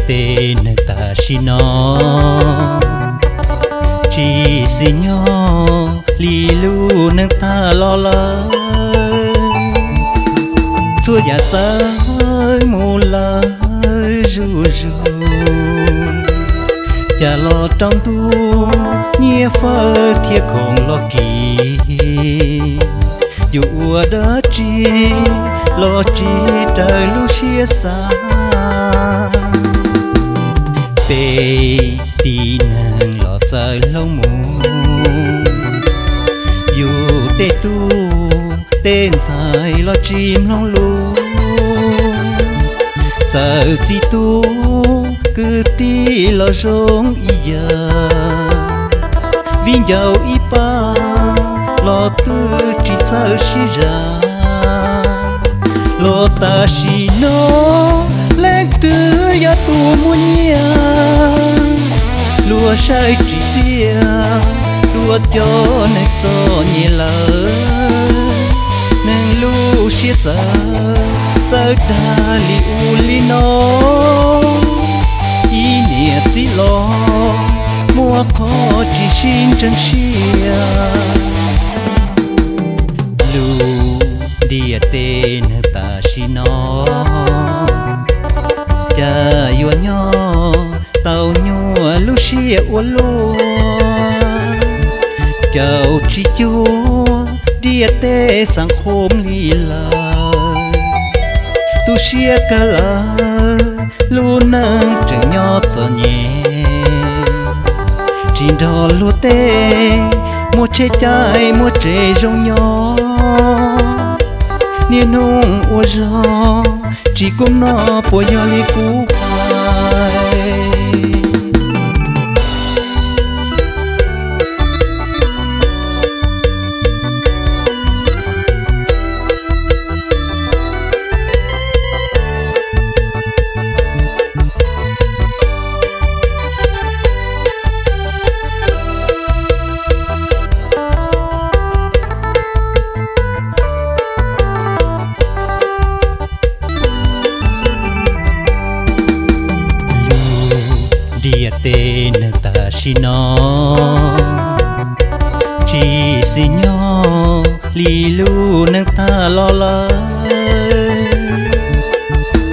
tej neeg tam sim no tsis xis nyob li lub neej tag los lawm. Txhua yam txawv mus lawm zuj zus, cas los rau ntuj nyiaj fawb thiab khoom los kis, yus ua dab tsi los tsis raws lub siab xav. Peb tib neeg los txawv hlob mus, yus tej tub tej ntxhais los tsis mloog lus, txawm txiv tub kwv tij los zoo ib yam, viv ncaus ib pab los twb tsis txawj sib zam. Los tam sim no leej twg yog tus muaj nyiaj, luag saib tsis txiaj dua cov neeg txom nyem lawm. Neeg lub siab txawv txawv dag li ub li no, ib niam txiv los muaj qhov tsis sib ntseeg siab. Lub ntiaj teb neeg tam sim no, cas yuav nyob tau nyuaj lub siab ua luaj, caum tsis cuag ntiaj teb xav qhov li lawm. Tu siab kawg lawm, lub neej tseem nyob txom nyem, tsis nrog luag tej muaj tsheb caij muaj tsev zoo nyob. Niaj hnub ua zog tsis kub no puas yog li kuv hais? Lub ntiaj teb neeg tam sim no, tsis xis nyob li lub neej tag los lawm.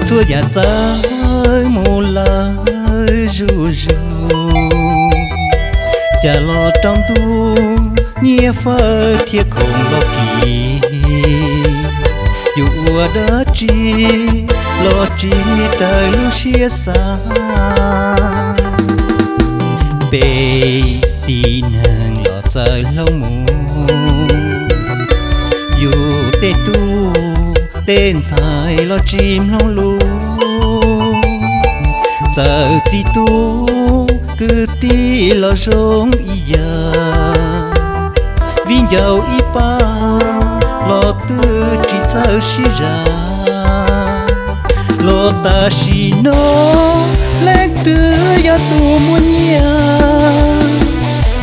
Txhua yam txawv mus lawm zuj zus, cas los rau ntuj nyiaj fawb thiab khoom los kis, yus ua dab tsi los tsis raws lub siab xav. Peb tib neeg los txawv hlob mus, yus tej tub tej ntxhais los tsis mloog lus, txawm txiv tub kwv tij los zoo ib yam, viv ncaus ib pab los twb tsis txawj sib zam. Los tam sim no leej twg yog tus muaj nyiaj,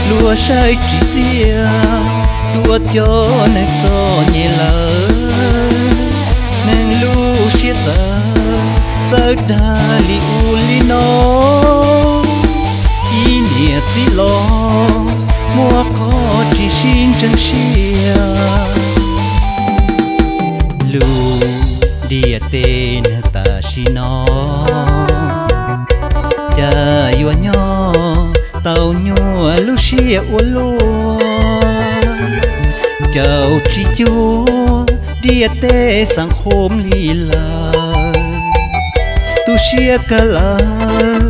luag saib tsis txiaj dua cov neeg txom nyem lawm. Neeg lub siab txawv txawv dag li ub li no, ib niam txiv los muaj qhov tsis sib ntseeg siab. Lub ntiaj teb neeg tam sim no, cas yuav nyob tau nyuaj lub siab ua luaj, caum tsis cuag ntiaj teb xav qhov li lawm. Tu siab kawg lawm,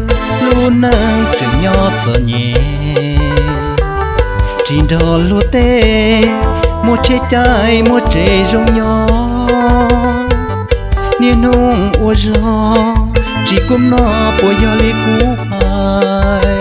lub neej tseem nyob txom nyem, tsis nrog luag tej muaj tsheb caij muaj tsev zoo nyob. Niaj hnub ua zog tsis kub no puas yog li kuv hais?